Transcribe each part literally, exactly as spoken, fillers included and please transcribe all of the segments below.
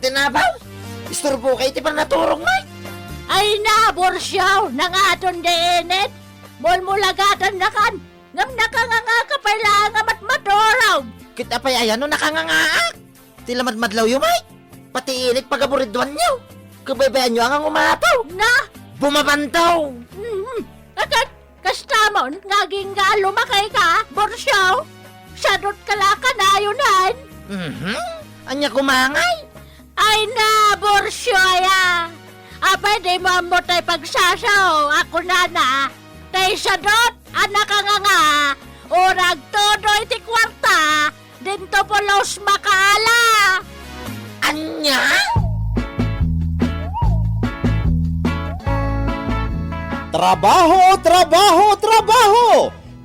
Tinabaw? Isturbo ka iti pannaturong, Mike? Ay na, Borsiaw, nangaton di init. Mulmulagatannakan, ngem nakanganga ka pay laeng a matmaturog. Ket apay aya no nakangangaak? Ti lamadmadlawyo, Mike? Pati init pagaburidwanyo. Kabaybayanyo a nga umataw. Na? Bumabantaw. Mhm. Akat, kastamon nga agingga a lumakay ka, Borsiaw? Sadot ka la kanayon. Mhm. Ania koma ngay? Ay na, Borsiaw aya. Apay dimo ammo tay pagsasao a kunana, tay sadot a nakanganga, o nagtudo iti kuarta, dinto pulos makaala. Ania? Trabaho, trabaho, trabaho!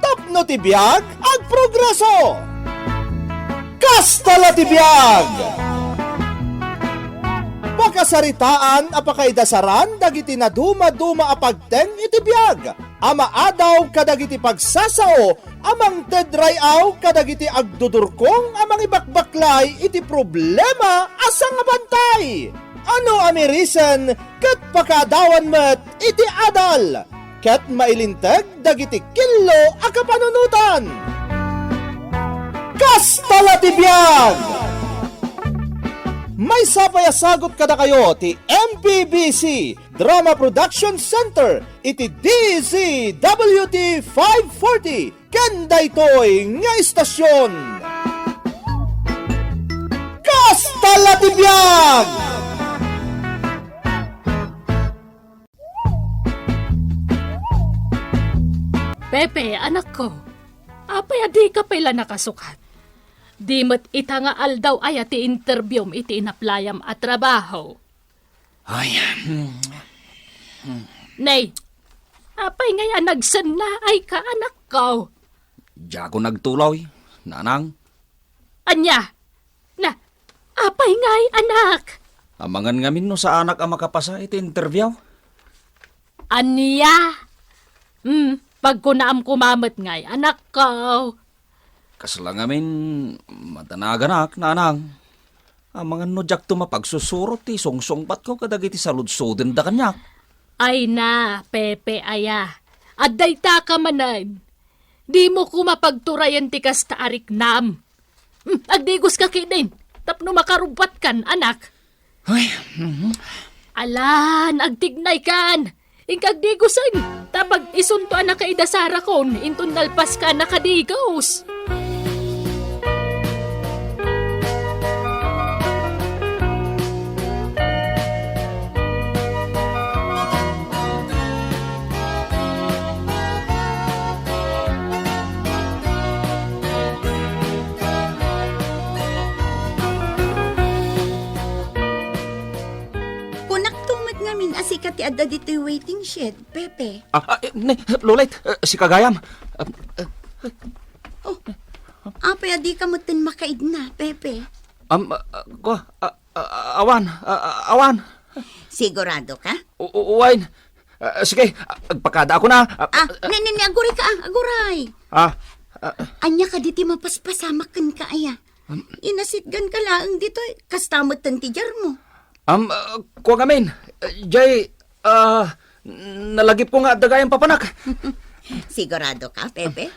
Tapno ti biag agprogreso. Kasta la ti biag! Pakasaritaan a pakaidasaran dagiti nadumaduma a pagteng iti biag a maadaw kadagiti pagsasao a mangted ray-aw kadagiti agdudurkong a mangibakbaklay iti problema a sangabantay. Ano a mirisen ket pakaadawan met iti adal ket mailinteg dagiti killo a kapanunotan. Kasta la ti biag! Maysa pay a sagut kadakayo ti M P B C Drama Production Center iti D Z W T five forty ken daytoy nga istasyon. Kasta la ti biag! Pepe, anakko, apay a dika pay la nakasukat? Di met ita nga aldaw aya ti interviewm iti inaplayam a trabaho? Ay, hmm. Nay, apay ngay a nagsennaay ka, anakko? Diak nagtuloy, nanang. Ania? Na, apay ngay, anak? Amangan ngamin no saanak a makapasa iti interview. Ania? Hmm, pagkunaam koma met ngay, anakko. Kasla ngamin, madanaganak, nanang. Amangan no diakto mapagsusurot ti sungsungpatko kadagiti saludsodenda kaniak. Ay na, Pepe aya. Adda ita ka manen. Dimo koma pagturayen ti kasta a riknam. Hmm, agdigoska ketdin, tapno makarubbatkan, anak. Ay, mhm. Alan, agtignaykan. Inka agdigosen, ta pag-isunto a nakaidasarakon, inton nalpaska a nakadigos. Kunakto met ngamin a sika ti adda ditoy waiting shed, Pepe. Ah, ah, eh, ne, Lolit, eh, sika gayam. Ah, eh, Oh, apay a dika metten makaidna, Pepe? Am, ah, ah, kua, ah, ah, awan, ah, ah, awan. Sigurado ka? U-, u-, uwain. Ah, sige, ah, agpakada ako na. Ah, Ah, ah, ne, ne, ne, aguray ka, ah, aguray. Ah, ah, Ania kadi ti mapaspasamak kenka aya? Am, Inasitgan ka laeng ditoy, kasta metten ti diarmo. Am, ah, kua ngamin, ah, jay, ah, nalagipko nga adda gayam papanak. Sigurado ka, Pepe?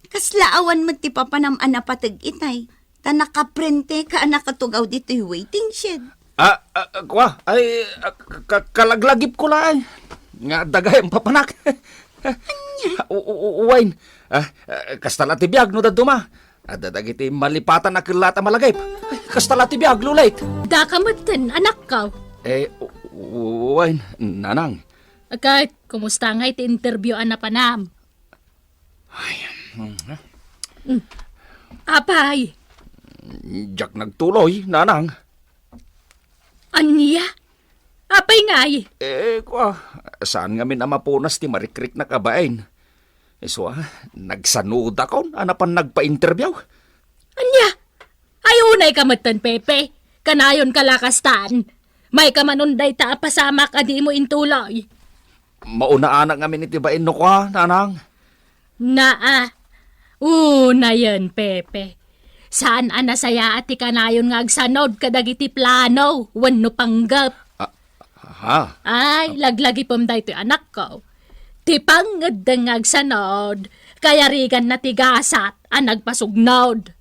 Kasla awan met ti papanam a napateg itay, ta nakaprente ka a nakatugaw ditoy waiting shed. Ah, ah, kua, ay, ah, ka-, ka-, kalaglagipko laeng nga adda gayam papanak. Ania? U-, u-, u-, uwain. Ah, ah, kasta la ti biag no dadduma. Adda dagiti malipatan a kellat a malagip. Ay, kasta la ti biag, Lolit. Daka metten, anakko. Eh, u-, u-, uwain, nanang. Ket, kumusta ngay ti interview a napanam? Ay, mm. Mm. Apay? Diak nagtuloy, nanang. Ania? Apay ngay? Eh, kua, saan ngamin a mapunas ti marikriknak a bain? Isu a, nagsanudakon a napan nagpa-interview. Ania? Ay, unay ka metten, Pepe. Kanayon ka la kastan. May ka manon dayta a pasamak a dimo intuloy. Maunaanak ngamin iti bain no kua, nanang. Naa. Unayen, Pepe. Saan a nasayaat ti kanayon nga agsanod kadagiti plano wenno panggep. Ah, ha? Ay, laglagipem daytoy, anakko. Ti pangngeddeng nga agsanod, kayariganna ti gasat a nagpasugnod.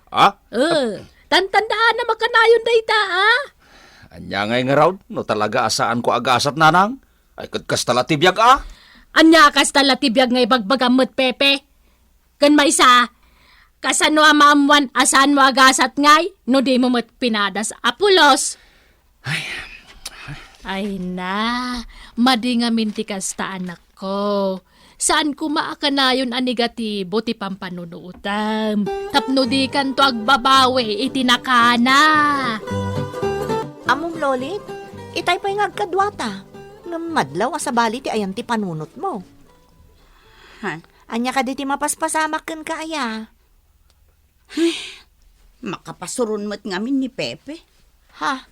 Ah? Eh, tantandaanam a kanayon dayta, ah? Ania ngay ngarud, no talaga a saanko a gasat, nanang? Ay, ket kasta la ti biag, ah? Ania kasta la ti biag nga ibagbagam met, Pepe? Ken maysa, kasano a maammoan a saanmo a gasat ngay no dimo met pinadas a pulos? Ay. Ay na, madi ngamin ti kasta, anakko. Saan koma a kanayon a negatibo ti pampanunuotem tapno dikanto agbabawi iti nakana. Ammom, Lolit, itay pay nga agkaduata. Ngem madlaw a sabali ti ayan ti panunotmo. Ha? Ania kadi ti mapaspasamak kenka, aya? Ay, makapasuron met ngamin ni Pepe. Ha?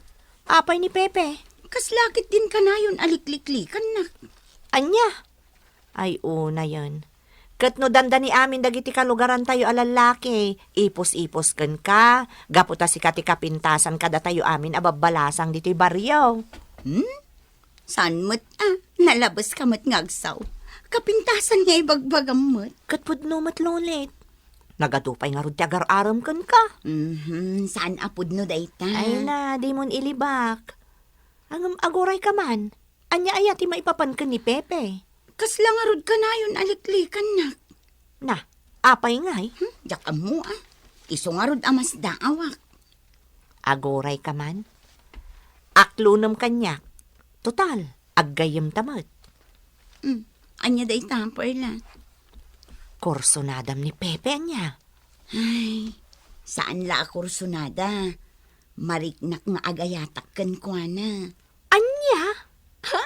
Apay ni Pepe? Kasla ket din kanayon a likliklikannak. Ania? Ay, unayen. Ket no dandani amin dagiti kalugarantayo a lallaki, ipus-ipus kenka, gapu ta sika ti kapintasan kadatayo amin a babbalasang ditoy barrio. Hmm? Saan met, ah, nalabeska met nga agsaw. Kapintasan nga ibagbagam met. Ket pudno met, Lolit. Nagadu pay ngarud ti agar-arem kenka. Mhm, saan a pudno dayta. Ay na, dimon ilibak. Ngem agurayka man. Ania aya ti maipapan ken ni Pepe? Kasla ngarud kanayon a liklikannak. Na, apay ngay? Hmm, diak ammo, ah. Isu ngarud a masdaawak. Agurayka man. Aklonem kaniak. Total, aggayyemta met. Hmm, ania dayta, Perla? Kursunadam ni Pepe, ania? Ay, saan la a kursunada. Mariknak nga agayatak kenkuana. Ania? Ha?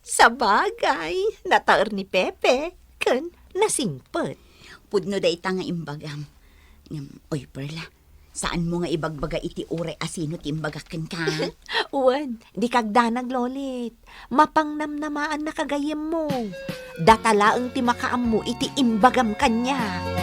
Sabagay, nataer ni Pepe, ken nasingpet. Pudno dayta nga imbagam. Ngem, oy, Perla, saanmo nga ibagbaga iti uray a sino ti imbagak kenka? Wen, dika agdanag, Lolit. Mapangnamnamaannak a gayyemmo. Data laeng ti makaammo iti imbagam kaniak.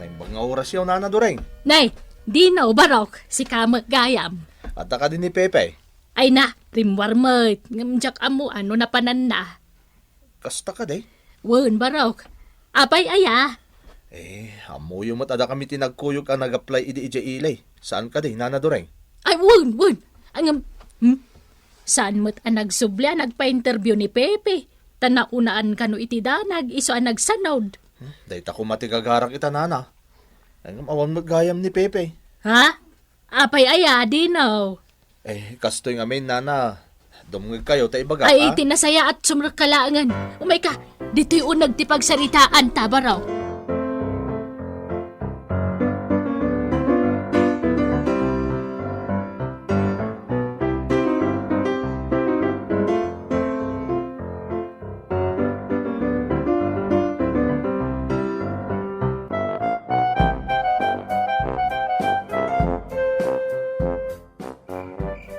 Naimbag nga orasyo, Nana Doreng. Nay, dino, barok, sika met gayam. Adda kadi ni Pepe? Ay na, rimmuar met, ngem diak ammo no napananna. Kasta kadi? Wen, barok. Apay aya? Eh, ammoyo met a dakami ti nagkuyog a nag-apply idi idiay Ilay. Saan kadi, Nana Doreng? Ay, wen, wen. Ngem, hmm? Saan met a nagsubli a nagpa-interview ni Pepe? Ta naunaan kano iti danag, isu a nagsanod. Hmm, dayta koma ti gagarak ita, Nana. Ngem awan met gayam ni Pepe. Ha? Apay aya, dino? Eh, kastoy ngamin, Nana. Dumngegkayo ta ibagak, Ay, ha? Iti nasayaat, sumrekka laengen. Umayka, ditoy uneg ti pagsaritaan ta, barok.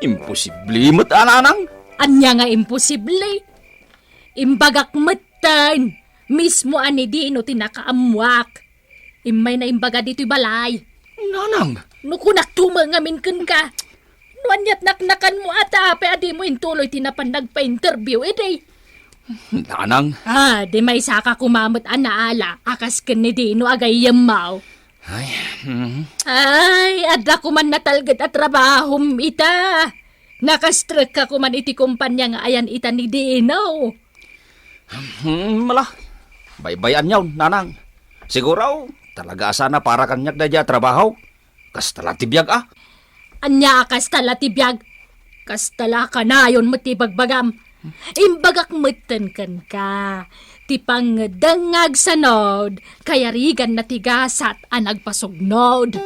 Imposible met a, Nanang? Ania nga imposible? Imbagak metten, mismo a ni Dino ti nakaammuak. Immay naimbaga ditoy balay. Nanang! No kunak tumengamin kenka, no aniat naknakanmo a ta apay a dimo intuloy ti napan nagpa-interview idi? Nanang! Ah, di maysaka koma met a naala a kas ken ni Dino a gayyemmo. Ay, mhm. Ay, adda koman natalged a trabahom ita. Nakastrekka koman iti kompania nga ayan ita ni Dino. Hmm, mala. Baybay-anyon, Nanang. Siguro, talaga a sana para kaniak daydiay a trabaho. Kasta la ti biag, a. Ania a kasta la ti biag? Kasta la kanayon met ti ibagbagam. Imbagak metten kenka, ti pangngeddeng nga agsanod, kayariganna ti gasat a nagpasugnod.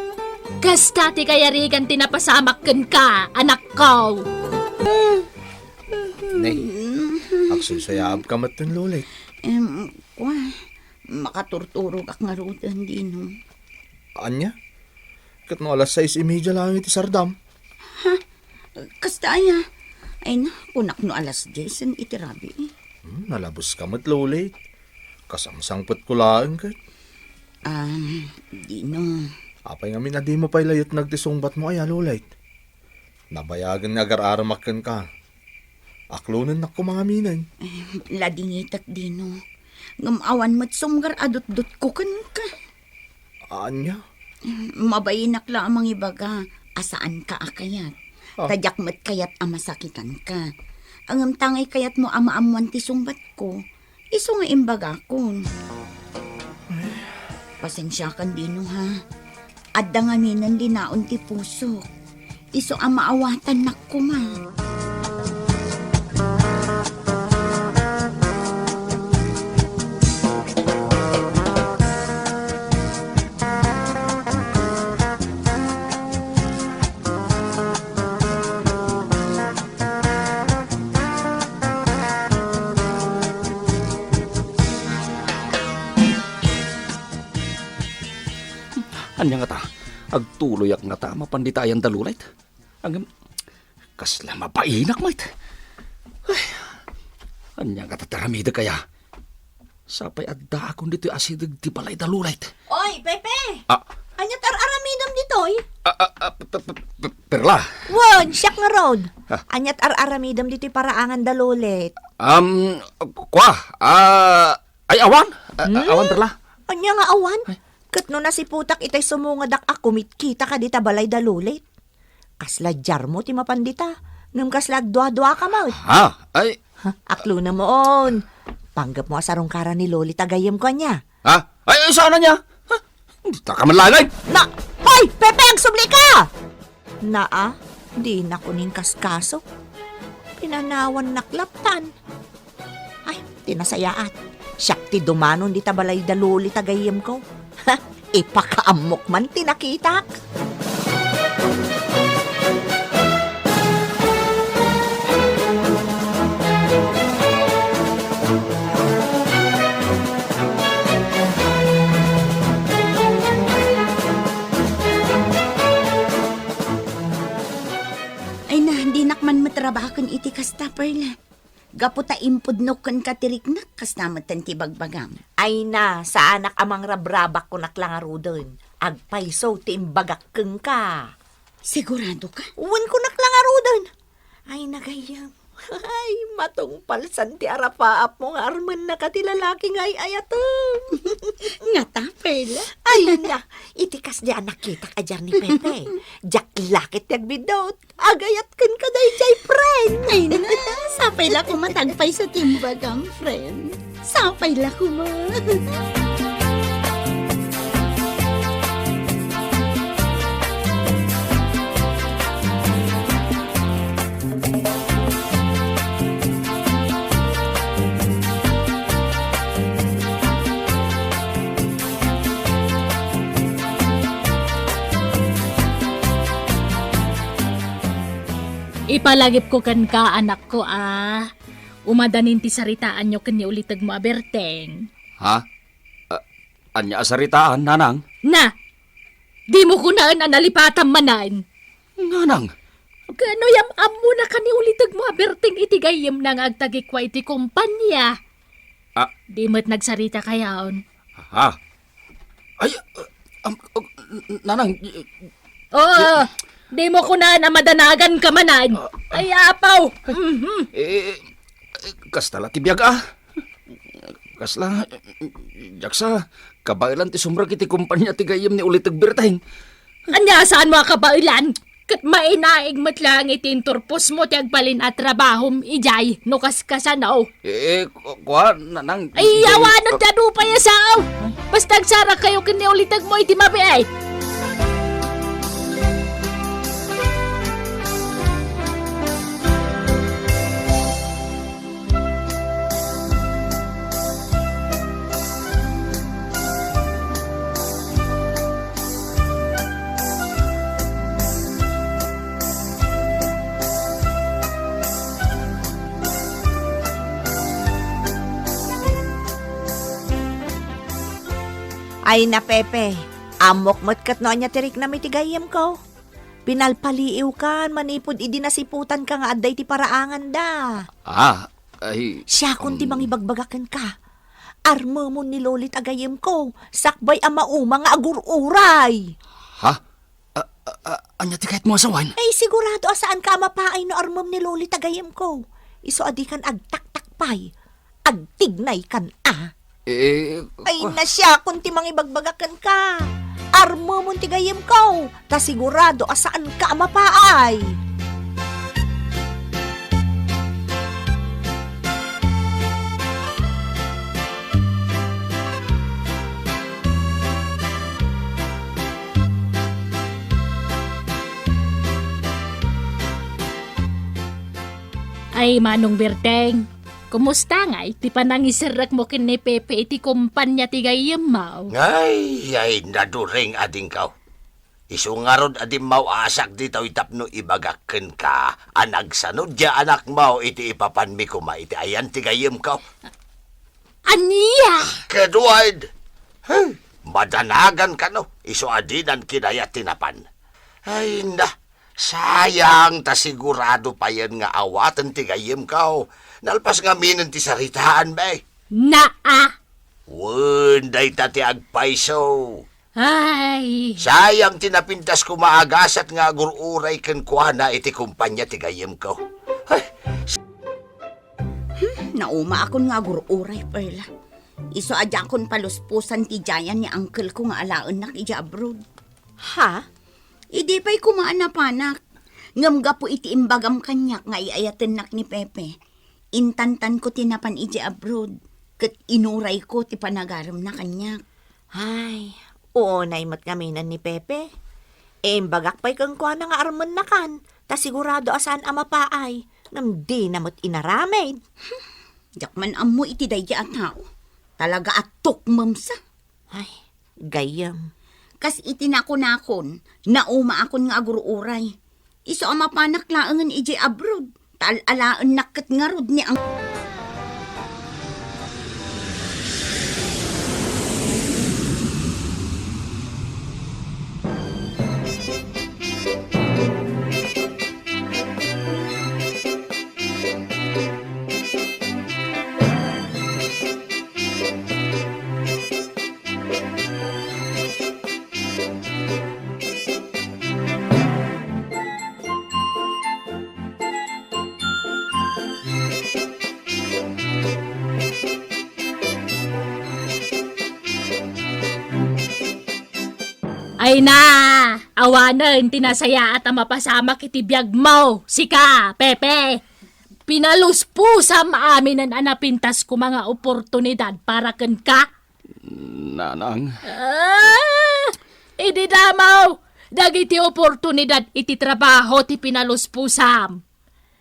Kasta ti kayarigan ti napasamak kenka, anakko. Ne, Sasayabka met ten, Lolit. Em, kua, makaturturogak ngaruden, Dino. Ania? Ket no alas sais y media laeng iti sardam? Ha? Kasta aya? Ay na, kunak no alas diesen iti rabii. Hmm, nalabuska met, Lolit. Kasangsangpetko laeng ket. Ah, Dino. Apay ngamin a dimo pay layetnag ti sungbatmo aya, Lolit? Nabayagen nga agar-aramak kenka. Aklonennak koma ngamin. Eh, ladingitek, Dino. Ngem awan met sumgar a dutdotko kenka. Ania? Mabayinak la a mangibaga a saanka a kayat. Ah. Ta diak met kayat a masakitanka. Ngem ta ngay kayatmo a maammoan ti sungbatko, isu nga imbagakon. Pasensiakan, Dino, ha? Adda ngaminen linaon ti pusok. Isu a maawatannak koma. Ania ngata? Agtuloyak ngata a mapan dita ayan da Lolit? Ngem, kasla mabainak met. Ay, ania ngata ti aramidek aya? Sapay addaakon ditoy asideg ti balay da Lolit. Oy, Pepe! Ah. Ania ti ar-aramidem ditoy? Ah, ah, ah, pe-, pe-, pe-, Perla. Wen, siak ngarud. Ah. Ania ti ar-aramidem ditoy paraangan da Lolit? Um, kua, ah, ay, awan. Ah, ah, Hmm? Awan, Perla. Ania nga awan? Ay. Ket no nasiputak itay sumungadak a kumitkita ka dita balay da Lolit? Kasla diarmo ti mapan dita, ngem kasla agduaduaka met. Ha? Ay. Ha? Aklonem on. Panggepmo a sarungkaran ni Lolit a gayyemko ania? Ha? Ay, ay, saan ania? Ha? Dita ka man laeng. Na, hoy, Pepe, agsubli ka! Naa, dinako nin kaskaso. Pinanawannak lattan. Ay, ti nasayaat. Siak ti dumanon dita balay da Lolit a gayyemko. Ha, ipakaammok man ti nakitak. Ay na, dinak man met rabaken iti kasta, Perla. Gapu ta impudnok kenka ti riknak, kasta met ti bagbagam. Ay na, saanak a mangrabrabak, kunak la ngaruden. Agpayso ti imbagak kenka. Sigurado ka? Wen, kunak la ngaruden. Ay, nagayyem. Ay, matungpalsan ti arapaapmo nga armennaka ti lalaki nga ay-ayatem. Ngata, Perla? Ay na, iti kasdi a nakitak a diar ni Pepe. Diak la ket ti agbiddut. Agayat kenka daydiay, friend. Ay na, sapay la koma ti agpayso ti imbagam, friend. Sapay la koma. Ipalagipko kenka, anakko, a umadanin ti saritaanyo ken ni ulitegmo a Berteng. Ha? A-, ania a saritaan, nanang? Na, dimo kunaen a nalipatam manen. Nanang! Ken no yam-ammona ken ni ulitegmo a Berteng iti gayyemna nga agtagikua iti kompania. Ah. Di met nagsarita kayaon. Ha? Ay, uh, am-, uh, n-, nanang, y-, Oo, dimo kunaen a madanagan ka manen. Ah. Ay, apaw! Mhm. Eh, eh, kasta la ti biag, ah. Kasla, diak sa, kabaelan ti sumrek iti kompania ti gayyem ni Uliteg Berteng. Ania, saanmo a kabaelan? Ket mainaig met laeng iti inturposmo ti agbalin a trabahom idiay no kaskasano. Eh, ku-, kua, nanang, Ay, awanen ti adu pay a sao! Basta agsarakayo ken ni Ulitegmo iti mabiit. Ay na, Pepe, ammok met ket no ania ti riknam iti gayyemko. Pinalpaliiwkan manipud idi nasiputanka nga adda iti paraanganda. Ah, ay, Siakon ti um, mangibagbagak kenka. Armemon ni Lolit a gayyemko, sakbay a mauma nga agur-uray. Ha? A, a, a, ania ti kayatmo a sawen? Ay, sigurado a saanka a mapaay no armem ni Lolit a gayyemko. Isu a dikan agtaktak pay, agtignaykan a. Eh, Ay, ah, nasiakon ti mangibagbagak kenka. Armemon ti gayyemko, ta sigurado a saanka a mapaay. Ay, Manong Berteng, kumusta ngay ti panangiserrekmo ken ni Pepe iti kompania ti gayyemmo? Ngay, ay, naduring adingkaw. Isu ngarud a dimmaw-asak ditoy tapno ibagak kenka a nagsanodya anakmo iti ipapanmi koma iti ayan ti gayyemko. Ania? Kedward! Hey, madanagan kano, isu a dinan kinayat ti napan. Ay na, sayang ta sigurado payen nga awaten ti gayyemko. Nalpas ngaminen ti saritaan, bay. Naa! Wen, dayta ti agpayso. Ay! Sayang ti napintas koma a gasat nga agur-uray kenkuana iti kompania ti gayyemko. Ay, Hmm, naumaakon nga agur-uray, Perla. Isu a diakon paluspusan ti jayan ni uncle ko nga alaennak idiay abroad. Ha? Idi pay koma a napanak. Ngem gapu iti imbagam kaniak nga ay-ayatennak ni Pepe, intantanko ti napan idiay abroad, ket inurayko ti panagaremna kaniak. Ay, unay met ngaminen ni Pepe. Imbagak pay kenkuana nga armennakan, ta sigurado a saan a mapaay, ngem dina met inaramid. Diak man ammo iti daydi a tao. Talaga a tukmem sa. Ay, gayyem. Kas iti nakunakon, naumaakon nga agur-uray. Isu a mapanak laengen idiay abroad, ta al-alaennak ket ngarud ni ang- Ay na, awanen ti nasayaat a mapasamak iti biagmo, sika, Pepe. Pinaluspusam aminen a napintas koma nga oportunidad para kenka. Nanang. Ah, idi damo dagiti oportunidad iti trabaho ti pinaluspusam.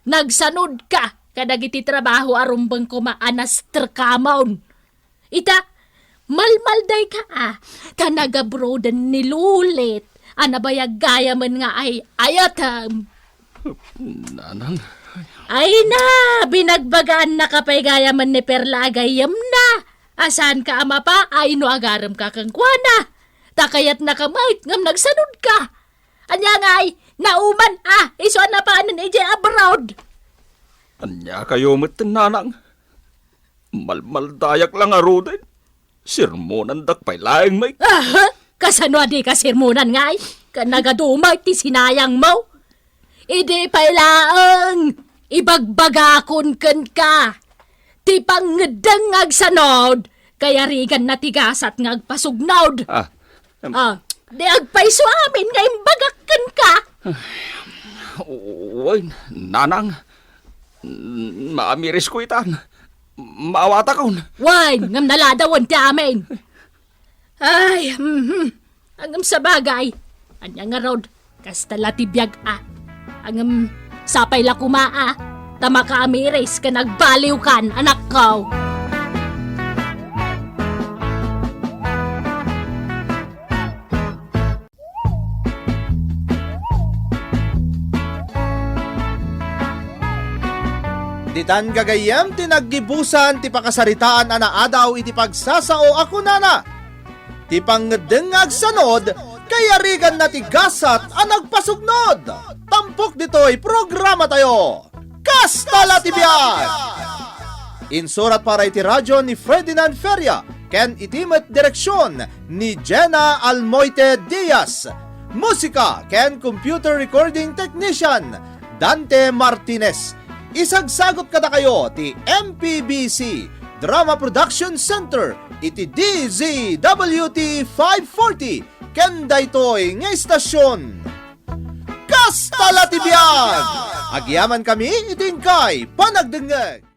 Nagsanodka kadagiti trabaho a rumbeng koma a nasterkamon. Ita, malmaldayka a, ta nagabroaden ni Lulit a nabayag gayamen nga ay-ayatem. Nanang. Ay na, binagbagaannaka pay gayamen ni Perla a gayyemna. A saanka a mapaay no agaremka kenkuana. Ta kayatnaka met ngem nagsanodka. Ania ngay, nauman a, isu a napanen idiay abroad. Ania kayo met, Nanang? Malmaldayak la ngaruden. Sermonandak pay laeng met. Aha! Kasano a dika sermonan ngay? Ket nagaduma ti sinayangmo. Idi pay laeng, ibagbagakon kenka. Ti pangngeddeng nga agsanod, kayariganna ti gasat nga agpasugnod. Ah, em. Ah, di agpayso amin nga imbagak kenka. Wen, Nanang, maamirisko itan. Maawatakon. Wen, ngem naladawen ti amin. Ay, mhm. Ngem sabagay, ania ngarud, kasta la ti biag a. Ngem sapay la koma a, ta makaamiris ken agbaliwkan, anakko. Ditan gagayyem ti naggibusan ti pakasaritaan a naadaw iti pagsasao a kunana, Ti pangngeddeng nga agsanod, kayariganna ti gasat a nagpasugnod. Tampok ditoy programatayo, Kasta la ti biag! Insurat para iti radio ni Ferdinand Feria ken iti met direksion ni Jenna Almoite Diaz. Musika ken computer recording technician, Dante Martinez. Isagsagot kadakayo ti M P B C Drama Production Center iti D Z W T five forty ken daytoy nga istasyon. Kasta la ti biag! Agyamankami iti inkay panagdengngeg.